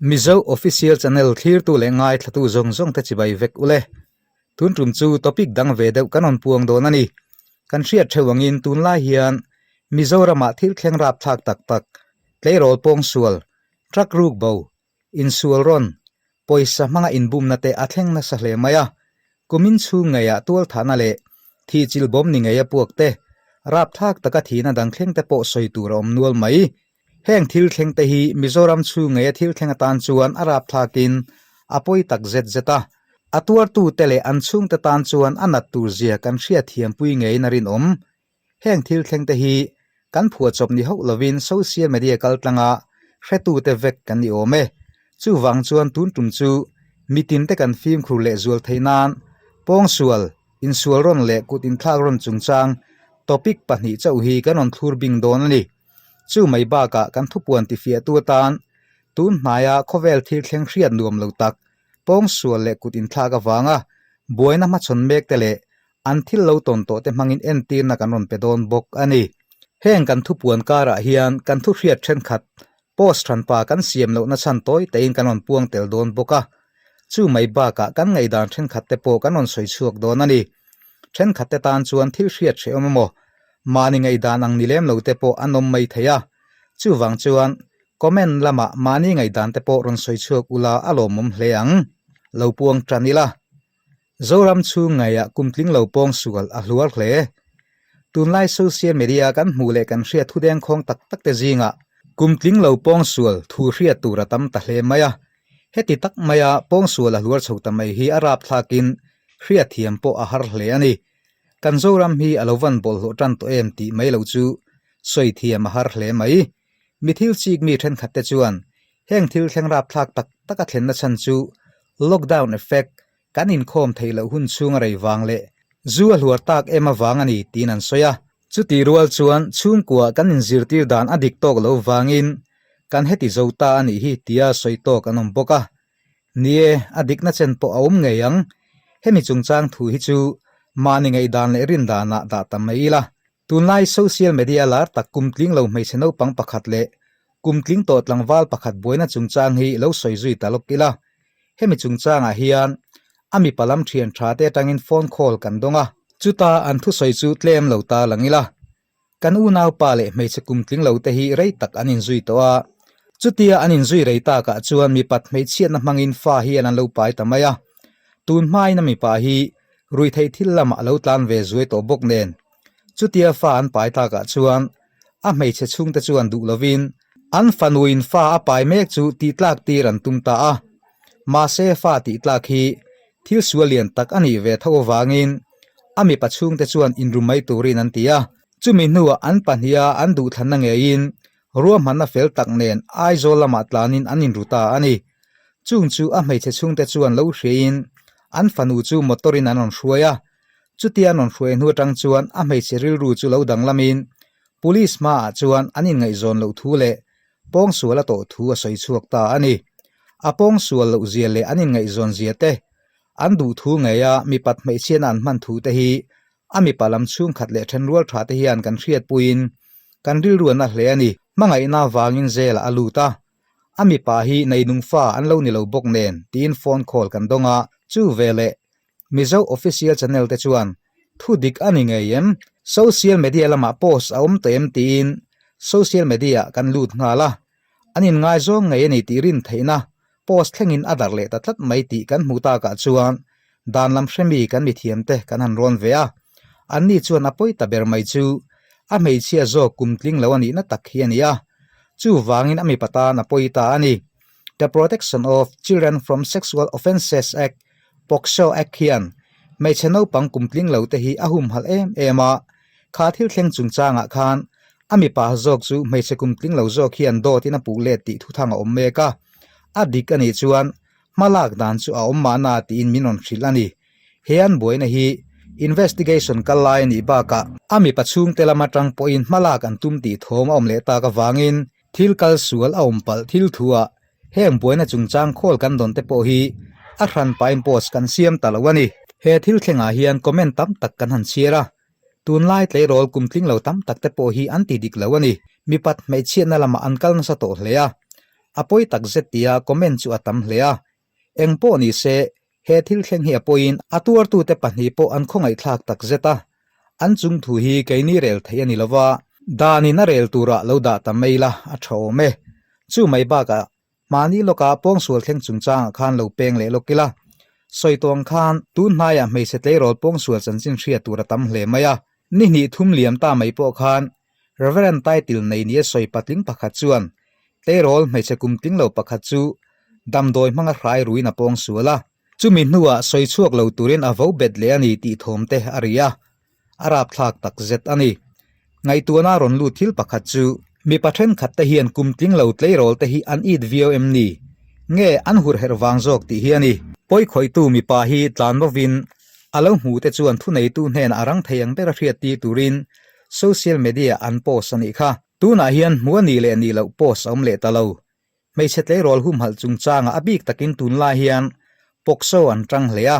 Mizo Official Channel thlirtu leh ngaithlatu zawng zawng te chibai vek ule. Tun tum chu topic dang ve deuh kan rawn puang dawn a ni. Kan hriat theuh angin tunlai hian Mizoramah thil thleng rapthlak tak tak, tleirawl pawngsual, truck ruk bo, insual rawn, pawisa hmanga inbumna te a thleng nasa hle mai a. Kumin chhung ngeiah tualthahna leh thihchilh bawm ni ngei a puak te, rapthlak taka thihna dang thleng te pawh sawi tur a awm nual mai. Heng thil thleng te hi Mizoram chhung ngeia thil thleng atan chuan a rapthlakin a pawi tak zet zet a. A tuartute leh an chhungte tan chuan a nat tur zia kan hriatthiampui ngeiin a rinawm. Heng thil thleng te hi kan phuahchawp ni hauh lovin social media kaltlanga hretute vek kan ni awm e. Chuvang chuan tun tum chu mitin te kan fimkhur leh zual theih nan pawngsual, insual rawn leh kut inthlak rawn chungchang topic pahnih chauh hi kan rawn thlur bing dawn a ni. Chu mai bakah kan thupuan tifiahtu atan tun hnaia khawvel thil thleng hriat nuam lo tak pawngsual leh kut inthlak avanga buaina hmachhawn mek te leh an thil lo tawn tawh te hmangin entirna kan rawn pe dawn bawk a ni. Heng kan thupuan karah hian kan thu hriat thenkhat post hranpa kan siam lohna chhan tawi tein kan rawn puang tel dawn bawk a. Chu mai bakah kan ngaihdan thenkhat te pawh kan rawn sawi chhuak dawn a ni. Thenkhat te tan chuan thil hriat hrehawm emaw mahni ngaihdan ang ni lem lo te pawh an awm mai thei a. Chuvang chuan comment lamah mahni ngaihdan te pawh rawn sawi chhuak ula a lawmawm hle ang. Lo puang tan ila. Zoram chhung ngaiah kum tling lo pawng sual a hluar hle. Tunlai social media kan hmuh leh kan hriat thudeng khawng tak tak te zingah kum tling lo pawng sual thu hriat tur a tam ta hle mai a. Heti tak maia pawng sual a hluar chho ta mai hi a rapthlakin hriatthiam pawh a har hle a ni. Kan Zoram hi a lo van bawlhhlawh tan tawh em tih mai lo chu sawi thiam a har hle mai. Mi thil chik mi thenkhat te chuan heng thil thleng rapthlak tak tak a thlenna chhan chu lockdown effect kan inkhawm theih loh hun chhung a rei vang leh zu a hluar tak em avang a ni tiin an sawi a. Chutih rual chuan chhungkua kan inzirtir dan a dik tawk lo vangin kan heti zo ta a nih hi tia sawi tawk an awm bawk a. Ni e, a dikna chen pawh a awm ngei ang. Hemi chungchang thu hi chu mahni ngaihdan leh rindanah dah ta mai ila. Tunlai social media lar tak kum tling lo hmeichhe naupang pakhat leh kum tling tawh tlangval pakhat buaina chungchang hi lo sawi zui ta lawk ila. Hemi chungchangah hian a mipa lam thian tha te atangin phone call kan dawng a. Chuta an thusawi chu tlem lo ta lang ila. Kan unaupa leh hmeichhe kum tling lo te hi rei tak an inzui tawh a. Chutia an inzui rei takah chuan mipat hmeichhiatna hmangin fa hian an lo pai ta mai a. Tun hmain a mipa hi ruihtheih thil lamah a lo tlan ve zuai tawh bawk nen. Chutia fa an pai takah chuan a hmeichhe chhungte chuan duh lovin an fanuin fa a pai mek chu tihtlak tir an tum ta a. Mahse fa tihtlak hi thil sual lian tak a nih ve tho avangin a mipa chhungte chuan inru mai turin an ti a. Chumi hnuah an pahniha an duhthlanna ngeiin ruahmanna fel tak nen Aizawl lamah tlanin an inru ta a ni. Chung chu a hmeichhe chhungte chuan lo hriain an fanu chu motor-in an rawn hruai a. Chutia an rawn hruai hnu atang chuan a hmeichhe rilru chu lo danglamin Police hmaah chuan an inngaihzawn loh thu leh pawngsual a tawh thu a sawi chhuak ta a ni. A pawngsual loh zia leh an inngaihzawn zia te, an duh thu ngeia mipat hmeichhiatna an hman thu te hi a mipa lam chhungkhat leh thenrual tha te hian kan hriatpuiin kan rilru an la hle a ni. Hmangaihna vangin zelah a lut a, a mipa hi neinung fa an lo ni lo bawk nen tiin phone call kan dawng a, chu veleh Mizo official channel te chuan thu dik a ni ngei em? Social media lamah post a awm tawh em tiin social media ah kan lut nghal a, an inngaizawng ngei a ni tih rin theihna post thlengin a darh leh ta tlat mai tih kan hmuh takah chuan dan lam hremi kan mithiam te kan han rawn ve a, anni chuan a pawi ta ber mai chu a hmeichhia zawk kum tling lo a nihna tak hi a ni a, chuvangin a mipa tan a pawi ta a ni. The Protection of Children from Sexual Offences Act POCSO Act hian hmeichhe naupang kum tling lo te hi a humhalh em em a, kha thil thleng chungchangah khan a mipa zawk chu hmeichhe kum tling lo zawk hian dawtin a puh let tih thuthang a awm mek a, a dik a nih chuan hma lak dan chu a awm mahna tiin min rawn hrilh a ni. He an buaina hi investigation kal lai a nih bakah a mipa chhungte lam atang pawhin hma lak an tum tih thawm a awm leh tak avangin thil kal sual a awm palh thil thuah Heng buaina chungchang khawl kan dawn te pawh hi a hran pain post kan siam ta lo a ni. He thil thlengah hian comment tam tak kan han chhiar a, tunlai tleirawl kum tling lo tam tak te pawh hi an ti dik lo a ni. Mipat hmeichhiatna lamah an kal nasa tawh hle a. A pawi tak zet tia comment chu a tam hle a. Eng pawh ni se, he thil thleng hi a pawiin a tuartute pahnih pawh an khawngaihthlak tak zet a. An chung thu hi keini rel theih a ni lo va, danin a rel turah lo dah ta mai la a tha awm e. Chu mai bakah Mahni lawkah pawngsual thleng chungchangah khan lo peng leh lawk ila. Sawi tawng khan tun hnaiah hmeichhe tleirawl pawngsual chanchin hriat tur a tam hle mai a. Ni hnih thum liam ta mai pawh khan Reverend title nei nia sawi patling pakhat chuan tleirawl hmeichhe kum tling lo pakhat chu damdawi hmanga hrai ruin a pawngsual a. Chumi hnuah sawi chhuak lo turin a vo bet leh a ni tih thawm te a ri a. A rapthlak tak zet a ni. Ngaihtuahna rawn lut thil pakhat chu mipa thenkhat te hian kum tling lo tleirawl te hi an it viau em ni? Nge an hur herh vang zawk tih hi a ni. Pawikhawihtu mipa hi tlan lovin a lo hmu te chuan thuneitu hnenah a rang thei ang bera hriat tir turin social media an post a nih kha. Tunah hian hmu a nih leh nih loh post a awm leh ta lo. Hmeichhe tleirawl humhalh chungchangah a bik takin tunlai hian POCSO an tang hle a,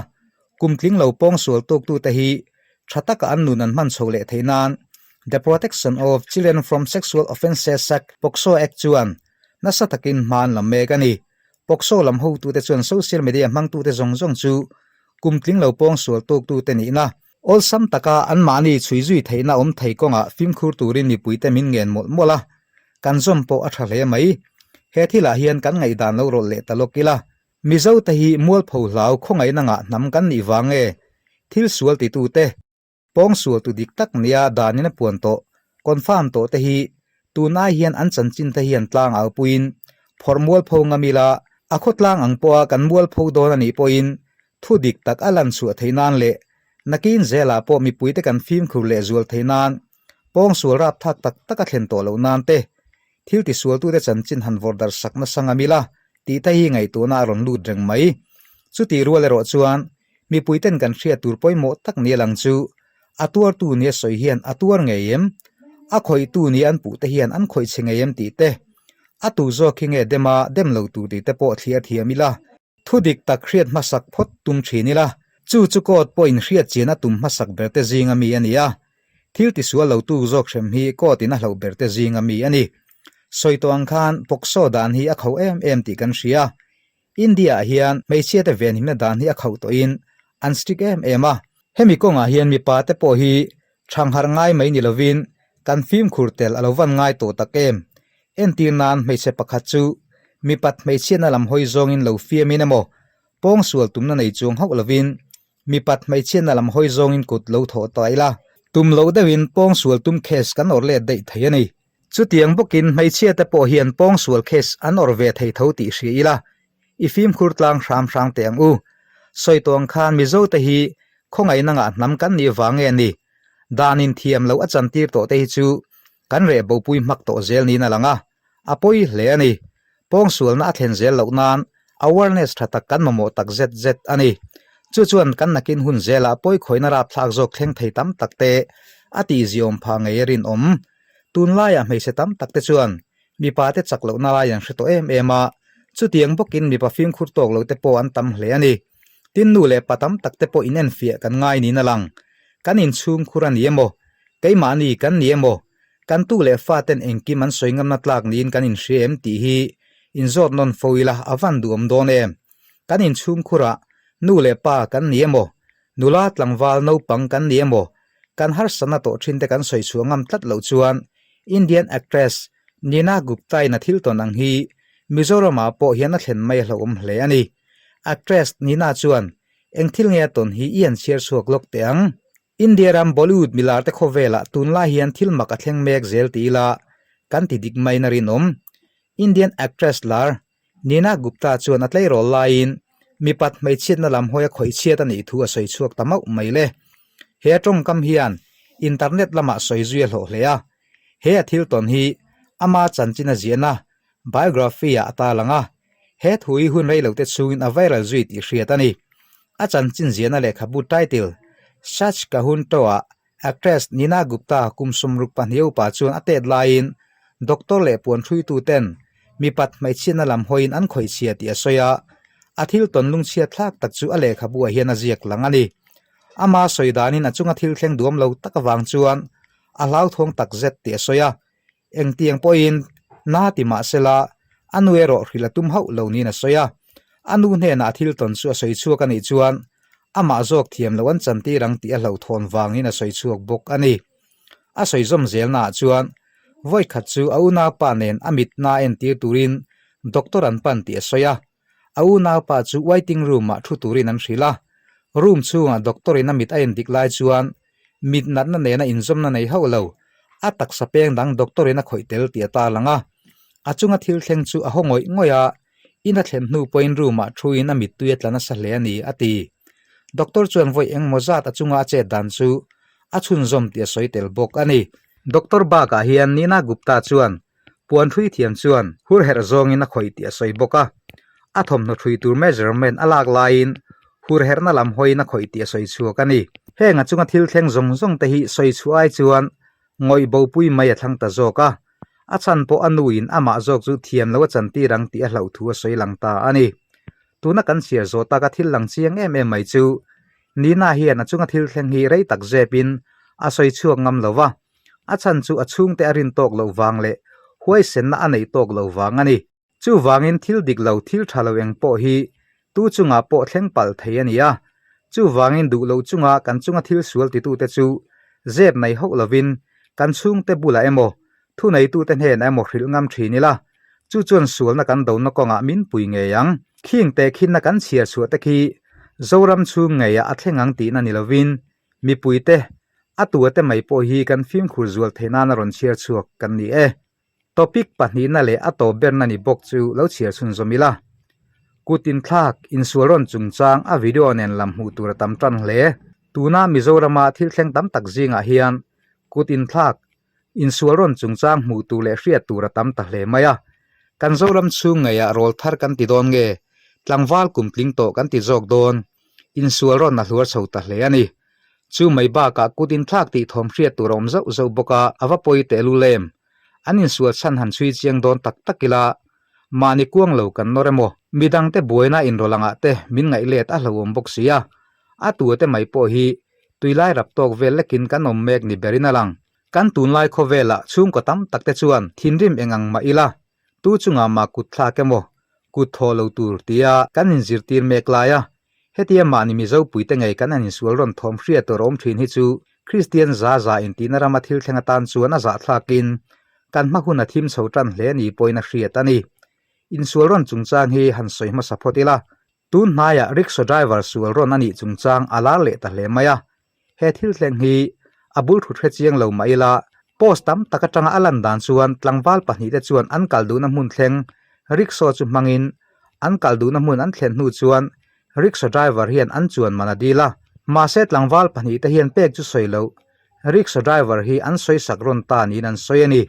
kum tling lo pawngsual tawktute hi tha taka an nun an hman chho leh theih nan The Protection of Children from Sexual Offences Act, POCSO Act, chuan nasa takin hma an la mek a ni. POCSO lam hotute chuan social media hmangtute zawng zawng chu kum tling lo pawngsual tawktute nihna awlsam taka anmahni chhui zui theihna awm thei kawngah fimkhur turin mipuite min ngen mawlh mawlh a, kan zawm pawh a tha hle mai. He thilah hian kan ngaihdan lo rawlh leh ta lawk ila, Mizo te hi mualpho hlau khawngaihna ngah hnam kan nih vang nge? Thil sual titute, pawngsual tu dik tak nia danin a puan tawh, confirm tawh te hi tunai hian an chanchin te hian tlang au puiin phawrh mualpho ngam ila, a khawtlang ang pawha kan mualpho dawn a nih pawhin thu dik tak a lan chhuah theih nan leh nakin zelah pawh mipuite kan fimkhur leh zual theih nan pawngsual rapthlak tak tak a thlen tawh loh nan te thil tisualtute chanchin han vawrh darh sak nasa ngam ila tih te hi ngaihtuahna a rawn lut reng mai. Chutih rual erawh chuan mipuiten kan hriat tur pawimawh tak ni a lang chu a tuartu nia sawi hian a tuar ngei em? A khawihtu nia an puhte hian an khawih chhe ngei em tih te, a tu zawk hi nge dem a dem lo tur tih te pawh thliar thiam ila. Thu dik tak hriat hmasak phawt tum thin ila, chu chu court pawhin hriat chian a tum hmasak berte zinga mi a ni a. Thil tisual lotu zawk hrem hi court in a hlauh berte zinga mi a ni. Sawi tawh ang khan POCSO dan hi a khauh em em tih kan hria. India ah hian hmeichhia te venhimna dan hi a khauh tawhin an strict em em a. Hemi kawngah hian mipa te pawh hi thangharh ngai mai ni lovin kan fimkhur tel a lo van ngai tawh tak em. Entir nan hmeichhe pakhat chu mipat hmeichhiatna lam hawi zawngin lo fiamin emaw pawngsual tumna nei chuang hauh lovin mipat hmeichhiatna lam hawi zawngin kut lo thawh ta ila tum loh deuhin pawngsual tum case kan awrh let daih thei a ni. Chutiang bawkin hmeichhia te pawh hian pawngsual case an awrh ve thei tho tih hria ila i fimkhur tlang hram hrang teh ang u. Sawi tawh ang khan Mizo te hi khawngaihna ngah hnam kan nih vang nge ni? Danin thiam loh a chantir tawh te hi chu kan reh bopui hmak tawh zel niin a lang a, a pawi hle a ni. Pawngsualna a thlen zel loh nan awareness tha tak kan mamawh tak zet zet a ni. Chu chuan kan nakin hun zelah pawikhawihna rapthlak zawk thleng thei tam tak te a tihziawm phah ngei a rinawm. Tunlaiah hmeichhe tam tak te chuan mipa te chak lohna lai an hre tawh em em a, chutiang bawkin mipa fimkhur tawk lo te pawh an tam hle a ni. Tin nu leh pa tam tak te pawh inenfiah kan ngai niin a lang. Kan inchhungkhur a ni emaw, keimahni kan ni emaw, kan tu leh fa ten engkim an sawi ngamna tlak niin kan inhria em tih hi inzawt nawn fo ila a van duhawm dawn em. Kan inchhungkhurah nu leh pa kan ni emaw, nula tlangval naupang kan ni emaw, kan harsatna tawh thin te kan sawi chhuah ngam tlat loh chuan Indian actress Nina Gupta-in a thil tawn ang hi Mizoramah pawh hian a thlen mai a hlauhawm hle a ni. Actress Nina chuan eng thil nge a tawn hi i an chhiar chhuak lawk teh ang. India ram Bollywood milar te khawvelah tunlai hian thil mak a thleng mek zel ti ila kan ti dik maiin a rinawm. Indian actress lar Nina Gupta chuan a tleirawl laiin mipat hmeichhiatna lam hawi a khawih chhiat a nih thu a sawi chhuak ta mauh mai le. He a tawngkam hian internet lamah sawi zui a hlawh hle a. He a thil tawn hi ama chanchin a ziahna biography-ah a ta lang a. He thu hi hun rei lote chhungin a viral zui tih hriat a ni. A chanchin ziahna lehkhabu title Sach Kahun To-ah Actress Nina Gupta kum 62 upa chuan a tet laiin doctor leh puan hruituten mipat hmeichhiatna lam hawiin an khawih chhia tih a sawi a, a thil tawn lungchhiat thlak tak chu a lehkhabuah hian a ziak lang a ni. Ama sawi danin a chunga thil thleng duam lo tak avang chuan a hlauthawng tak zet tih a sawi a, engtiang pawhin na ti mah sela. A nu erawh hrilh a tum hauh lo niin a sawi a. A nu hnenah a thil tawn chu a sawi chhuak a nih chuan amah zawk thiam loh an chantir ang tih a hlauhthawn vangin a sawi chhuak bawk a ni. A sawi zawm zelnaah chuan vawi khat chu a unaupa nen a mitna entir turin doctor an pan tih a sawi a. A unaupa chu waiting room-ah thu turin an hrilh a. Room chhungah doctor-in a mit a endik lai chuan mit natna nena inzawmna nei hauh lo, a taksa peng dang doctor-in a khawih tel tih a tarlang a. A chunga thil thleng chu a haw ngawih ngawih a, in a thlen hnu pawhin room-ah thuin a mittui a tla nasa hle a ni, a ti. Doctor chuan vawi engmaw zat a chunga a chet dan chu a chhunzawm tih a sawi tel bawk a ni. Doctor bakah hian Nina Gupta chuan Puan hrui thiam chuan hur herh zawngin a khawih tih a sawi bawk a, a thawmhnaw hrui tur measurement a lak laiin hur herhna lam hawiin a khawih tih a sawi chhuak a ni. Heng a chunga thil thleng zawng zawng te hi sawi chhuah ai chuan ngawih bopui mai a thlang ta zawk a, a chhan pawh a nuin amah zawk chu thiam lo a chantir ang tih a hlauh thu a sawi lang ta a ni. Tuna kan chhiar zawh taka thil lang chiang em em mai chu Nina hian a chunga thil thleng hi rei tak zepin a sawi chhuak ngam lo va, A chhan chu a chhungte a rin tawk loh vang leh huaisenna a neih tawk loh vang a ni. Chuvangin thil dik lo, thil tha lo eng pawh hi tu chungah pawh thleng palh thei a ni a. Chuvangin duh loh chunga kan chunga thil sual titute chu zep nei hauh lovin kan chhungte bulah emaw, thuneitute hnenah emaw hrilh ngam thin ila, chu chuan sualna kan dona kawngah min pui ngei ang. Khing teh khinna kan chhiar chhuah te khi Zoram chhung ngeiah a thleng ang tihna ni lovin Mipuite, a tuate mai pawh hi kan fimkhur zual theih nana rawn chhiar chhuak kan ni e. Topic pahnihna leh a tawp berna ni bawk chu lo chhiar chhunzawm ila. Kut inthlak, insual rawn chungchang a video nen lam hmuh tur a tam tan hle. Tuna Mizorama thil thleng tam tak zingah hian kut inthlak, insual rawn chungchang hmuh tur leh hriat tur a tam ta hle mai a. Kan Zoram chhung ngeiah rawl thar kan ti dawn nge? Tlangval kum tling tawh kan ti zawk dawn. Insual rawn a hluar chho ta hle a ni. Chu mai bakah kut inthlak tih thawm hriat tur a awm zauh zauh bawk a, a va pawi teh lul em? An insual chhan han chhui chiang dawn tak tak ila, mahni kuang lo kan nawr emaw? Midangte buaina inrawlh angah te min ngaih let a hlauhawm bawk si a, a tua te mai pawh hi tuilai rap tawk vel lekin kan awm mek ni berin a lang. Kan tunlai khawvelah chhungkaw tam tak te chuan thinrim eng ang mah ila, tu chungah mah kut thlak emaw, kut thaw lo tur tia kan inzirtir mek lai a, hetia mahni Mizo puite ngei kan han insual rawn thawm hria tur a awm thin hi chu Kristian za za intihna rama thil thleng atan chuan a zahthlakin kan hma hun a thim chho tan hle ni pawhin a hriat a ni. Insual rawn chungchang hi han sawi hmasa phawt ila, Tun hnaiah rickshaw driver sual rawn a nih chungchang a lar leh ta hle mai a, he thil thleng hi a bul thut hre chiang lo mah ila, post tam tak atanga a lan dan chuan tlangval pahnihte chuan an kal duhna hmun thleng rickshaw chu hmangin an kal duhna hmun an thlen hnu chuan rickshaw driver hian an chuan man a dil a, mahse tlangval pahnihte hian pek chu sawi loh rickshaw driver hi an sawi sak rawn ta niin an sawi a ni.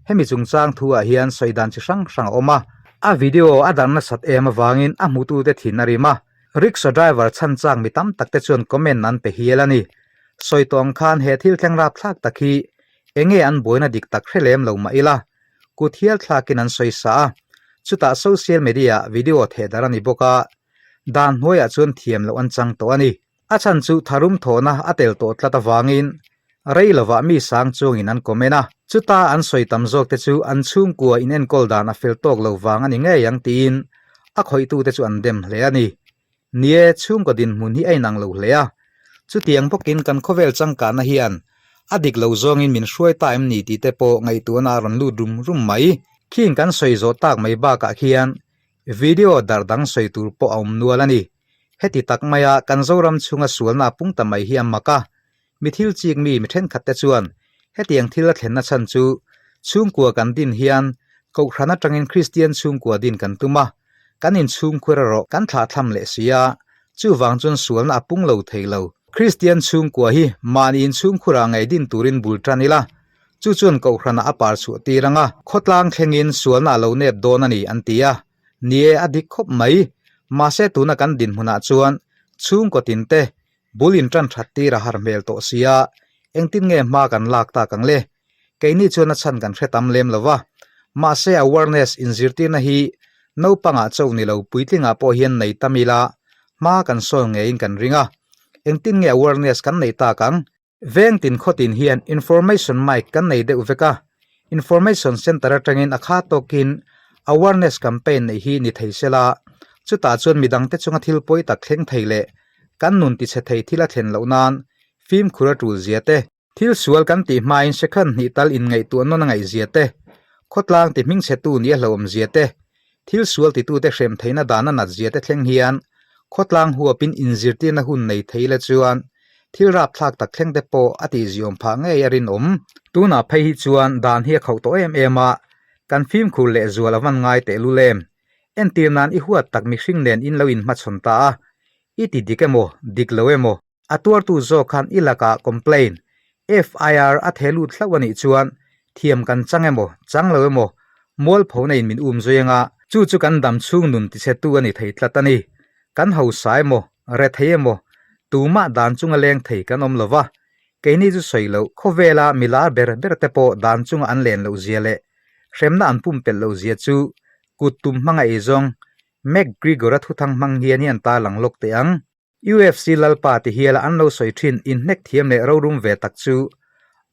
Hemi chungchang thu ah hian sawi dan chi hrang hrang a awm a, a video a darh nasat em avangin a hmutute thin a rim a, rickshaw driver chhan chak mi tam tak te chuan comment an pe hial a ni. Sawi tawh ang khan he thil thleng rapthlak tak hi enge an buaina dik tak hre lem lo mah ila, kut hial thlakin an sawi sa a, chutah social media ah video thehdarh a ni bawk a, dan hnuaiah chuan thiam loh an chang tawh a ni. A chhan chu tharum thawhna a tel tawh tlat avangin rei lovah mi sang chungin an comment a, chuta an sawi tam zawk te chu an chhungkua in enkawl dan a fel tawk lo vang a ni ngei ang tiin a khawihtute chu an dem hle a ni. Nie, chhungkaw dinhmun hi a inang lo hle a, chutiang bawkin kan khawvel changkahna hian a dik lo zawngin min hruai ta em ni tih te pawh ngaihtuahna a rawn lut rum rum mai. Khing kan sawi zawh tak mai bakah khian video darh dang sawi tur pawh a awm nual a ni. Heti tak maia kan Zoram chhunga sualna a pung ta mai hi a mak a, mi thil chik mi mi thenkhat te chuan hetiang thil a thlenna chhan chu chhungkua kan din hian Kohhran atangin Kristian chhungkua din kan tum a, kan inchhungkhur erawh kan thlahthlam leh si a, chuvang chuan sualna a pung lo thei lo. Kristian chhungkua hi mahni inchhungkhurah ngei din turin bul tan ila, chu chuan Kohhranah a par chhuah tir ang a, khawtlang thlengin sualna a lo nep dawn a ni an ti a. Ni e, a dik khawp mai. Mahse tuna kan dinhmunah chuan chhungkaw tinte bul in tan that tir a har hmel tawh sia, engtin nge hma kan lak tak ang le? Keini chuan a chhan kan hre tam lem lo va. Mahse awareness inzirtirna hi naupangah cho ni lo puitlingah pawh hian nei tam ila hma kan sawn ngeiin kan ring a. Engtin nge awareness kan neih tak ang? Veng tin khaw tin hian information mic kan nei deuh vek a, information center atangin a kha tawkin Awareness campaign neih hi ni thei sela, chutah chuan midangte chunga thil pawi tak thleng thei leh kan nun tichhe thei thil a thlen loh nan fimkhur a tul zia te, thil sual kan tih hmain sekhan hnih tal inngaihtuah nawn a ngaih zia te, khawtlang ti hmingchhetu nih a hlauhawm zia te, thil sual titute hrem theihna dan a nat zia te thleng hian khawtlang huapin inzirtirna hun nei thei la chuan thil rapthlak tak thleng te pawh a tihziawm phah ngei a rinawm. Tunah phei hi chuan dan hi a khauh tawh em em a, Kan fimkhur leh zual a van ngai teh lul em? Entir nan i huat tak mihring nen in lo inhmachhawn ta a, i ti dik emaw, dik lo emaw, a tuartu zawk khan i lakah complain, FIR, a theh lut hlauh a nih chuan thiam kan chang emaw, chang lo emaw, mualphona in min um zui anga, chu chu kan dam chhung nun tichhetu a ni thei tlat a ni. Kan hausa emaw, rethei emaw, tumah dan chunga leng thei kan awm lova, Keini chu sawi loh, khawvela mi lar ber ber te pawh dan chunga an len loh zia leh hremna an pumpelh loh zia chu kut tum hmanga ei zawng McGregor-a thuthang hmang hian hi an tarlang lawk teh ang. UFC lalpa ti hiala an lo sawi thin inhnek thiam leh rorum ve tak chu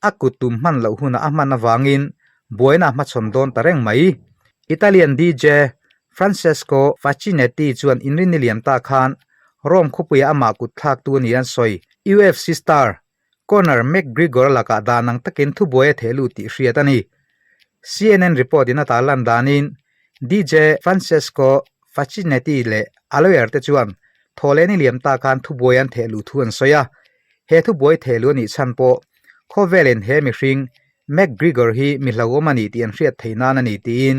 a kut tum hman loh hunah a hman avangin buaina a hmachhawn dawn ta reng mai. Italian DJ Francesco Facchinetti chuan inrinni liam ta khan Rome khawpuia amah kut thlaktu a ni an sawi. UFC star Conor McGregor lakah dan ang takin thubuai a theh lut tih hriat a ni. CNN report in a tarlan danin DJ Francesco Facchinetti leh a lawyer te chuan thawhlehni liam ta khan thubuai an theh luh thu an sawi a. He thubuai theh luh a nih chhan pawh khawvelin he mihring McGregor hi mi hlauhawm a ni tih an hriat theih nan a ni tiin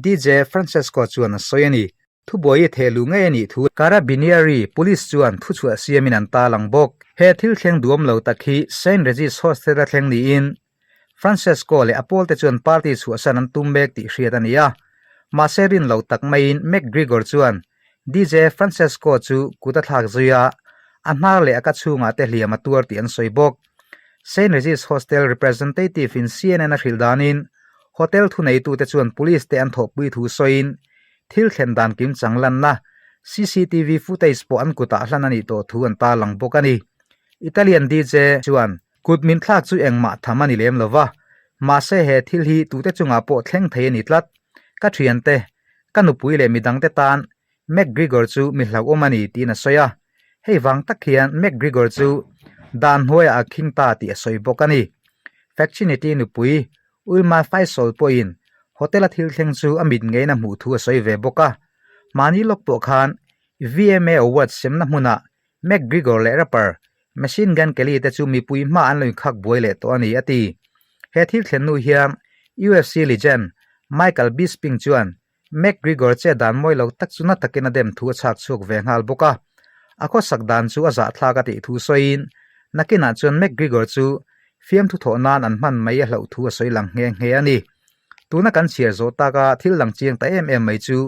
DJ Francesco chuan a sawi a ni. Thubuai i theh luh ngei a nih thu Carabinieri Police chuan thuchhuah siamin an tarlang bawk. He thil thleng duam lo tak hi Saint Regis Hostel a thleng niin Francesco leh a pawlte chuan party chhuahsan an tum mek tih hriat a ni a. Mahse rin lo tak maiin McGregor chuan DJ Francesco chu kut a thlak zui a, a hnar leh a ka chhungah te hliam a tuar tih an sawi bawk. Saint Regis Hostel representative in CNN a hrilh danin hotel thuneitute chuan police te an thawhpui thu sawiin thil thlen dan kim chang lanna cctv footage pawh an kutah hlan a nih tawh thu an tarlang bawk a ni. Italian DJ chuan kut min thlak chu engmah tham a ni lem lo va, mahse he thil hi tute chungah pawh thleng thei a ni tlat. Ka thiante, ka nupui leh midangte tan McGregor chu mi hlauhawm a ni tiin a sawi a, hei vang tak hian McGregor chu dan hnuaiah a khing ta tih a sawi bawk a ni. Faccinity nupui Ulma Faisal pawhin hotel-a thil thleng chu a mit ngeiin a hmuh thu a sawi ve bawk a, mahni lawk pawh khan VMA Awards semna hmunah McGregor leh rapper Machine Gun Kelly te chu mipui hma an lo inkhak buai leh tawh a ni, a ti. He thil thlen hnu hian UFC legend Michael Bisping chuan McGregor che dan mawi lo tak chu na takin a dem thu a chhak chhuak ve nghal bawk a. A khawsak dan chu a zahthlak a tih thu sawiin, nakinah chuan McGregor chu fiamthu thawh nan an hman mai a hlauh thu a sawi lang nghe nghe a ni. Tuna kan chhiar zawh taka thil lang chiang ta em em mai chu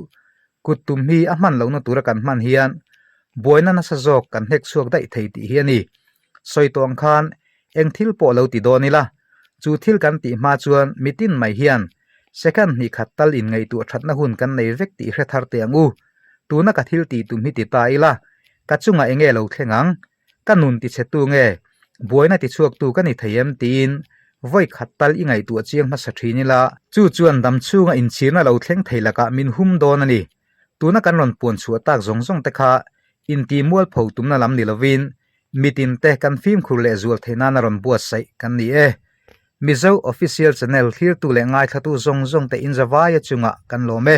kut tum hi a hman lohna tura kan hman hian buaina nasa zawk kan hnek chhuak daih thei tih hi a ni. Sawi tawh ang khan eng thil pawh lo ti dawn ila, chu thil kan tih hma chuan mitin mai hian second hnih khat tal in ngaihtuah thatna hun kan nei vek tih hre thar teh ang u. Tuna ka thil tih tum hi ti ta ila, ka chungah enge lo thleng ang? Ka nun ti chhe tu nge? Buaina ti chhuak tu ka ni thei em? tiin vawi khat tal i ngaihtuah chiang hmasa thin ila, chu chuan dam chhunga inchhirna lo thleng thei lakah min hum dawn a ni. Tuna kan rawn puan chhuah tak zawng zawng te kha inti mualpho tumna lam ni lovin mitin te kan fimkhur leh zual theih nana rawn buatsaih kan ni e. Mizo Official Channel thlirtu leh ngaithlatu zawng zawng te inzavaia chungah kan lawm e.